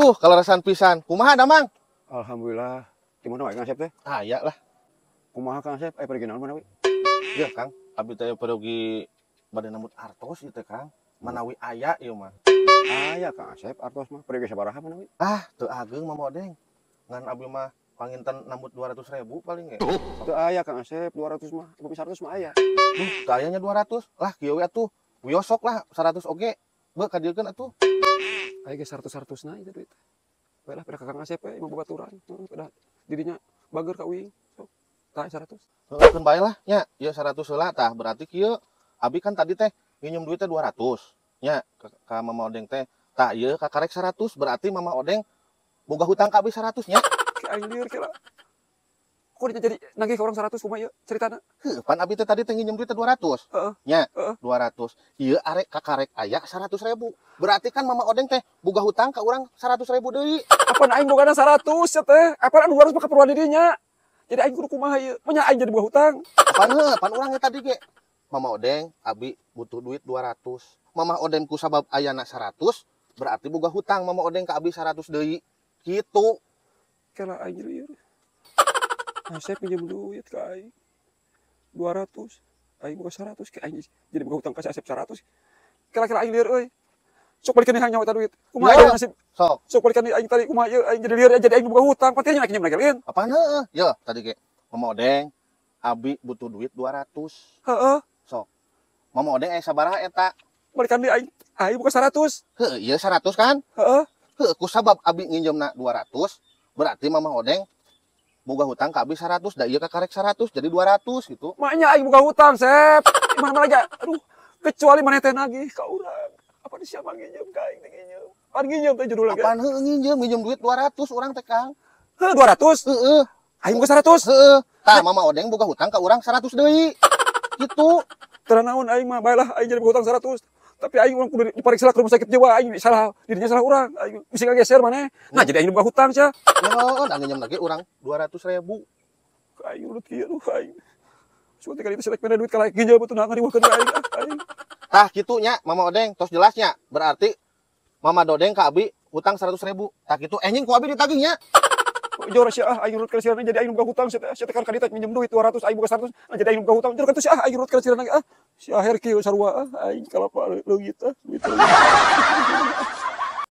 Aduh, kaleresan pisan. Kumaha damang? Alhamdulillah. Di mana wae Kang Asep teh? Aya lah. Kumaha Kang Asep? Aya pergi naon mana we? Ya Kang, abi teh pergi bade nambut artos ieu teh Kang. Manawi aya ieu mah. Aya Kang Asep artos mah pergi sabaraha mana we? Ah, teu ageng Mama Odeng. Ngan abi mah panginten nambut 200.000 paling ge. Teu aya Kang Asep 200 mah, upami 100 mah aya. Duh, teu ayanya 200. Lah kieu we atuh. Wios sok lah 100 oge. Beuh kadiekeun atuh. Aya ge 100-100na itu duit. Bae lah pada Kang Asep we imah babaturan. Heeh, pada didinya bager ka uing. Sok. Tah 100. Heeh, keun bae lah nya. Ieu 100 heula tah berarti kieu. Abi kan tadi teh nginjem duit teh 200 nya ka Mama Odeng teh. Tah ieu kakarek 100 berarti Mama Odeng boga hutang ka abi 100 nya. Ki aing lieur kira. Kok dia jadi nagih ke orang 100 kumaha ieu ceritana? Heuh, pan abi teh tadi teh nginjem duit teh 200. Heeh. Nya, Heeh. 200. Ieu arek kakarek aya 100.000. Berarti kan Mama Odeng teh boga hutang ka urang 100.000 deui. Apaan aing bogana 100 ya teh? Apaan anu 200 mah keperluan dirinya? Jadi aing kudu kumaha ieu? Menya aing jadi boga hutang. Apaan heuh, pan urang ge tadi ge. Mama Odeng, abi butuh duit 200. Mama Odeng ku sabab ayana 100, berarti boga hutang Mama Odeng ka abi 100 deui. Kitu. Kela aing lieur. Asep pinjam duit ka aing 200, aing boga 100, ke aing jadi boga hutang ka si Asep 100. Kela-kela aing lieur euy. Sok balikan hayang nyawa eta duit. Kumaha Ya. ieu nasib? Sok. Sok balikan aing tadi kumaha ieu aing jadi lieur jadi aing boga hutang. Pati nya nginjem lagi lain. Apaan heueuh? Ye, tadi ge Mama Odeng, abi butuh duit 200. Heeh. Sok. Mama Odeng aya sabaraha eta? Balikan deui aing aing boga 100. Heuh, ieu 100 kan? Heeh. Heuh, ku sabab abi nginjemna 200, berarti Mama Odeng boga hutang ka abi 100, da ieu kakarek 100 jadi 200 gitu. Maknya aing boga hutang, Sep. Gimana lagi? Aduh, kecuali maneh teh nagih ka urang. Apa di siapa nginjem ka aing teh nginjem? Pan nginjem teh judulna ge. Apaan heueuh nginjem, nginjem duit 200 urang teh Kang. Heuh, 200? Heeh. Aing boga 100. Heeh. Tah Mama Odeng boga hutang ka urang 100 deui. Gitu. Teu naon aing mah, bae lah aing jadi boga hutang 100. Tapi aing urang kudu dipariksa ke rumah sakit jiwa, aing salah, dirinya salah urang. Aing bisa ngageser maneh. Nah, jadi aing boga hutang sia. Heeh, da nginjem lagi urang 200.000. Aing urut kieu duh aing. Suatu kali itu selek mere duit ka nginjem atuh nah ngariweuhkeun ka aing ah aing. Tah kitu nya Mama Odeng, tos jelasnya. Berarti Mama Dodeng ka abi hutang 100.000. Tah kitu enjing ku abi ditagih nya. Jor sia ah aing urut ka sirana jadi aing boga hutang sia teh. Sia teh kan ka ditu minjem duit 200 aing boga 100. Nah jadi aing boga hutang. Jor katuh sia ah aing urut ka sirana ah. Si aher kieu sarua ah aing kalapa leungit ah duit.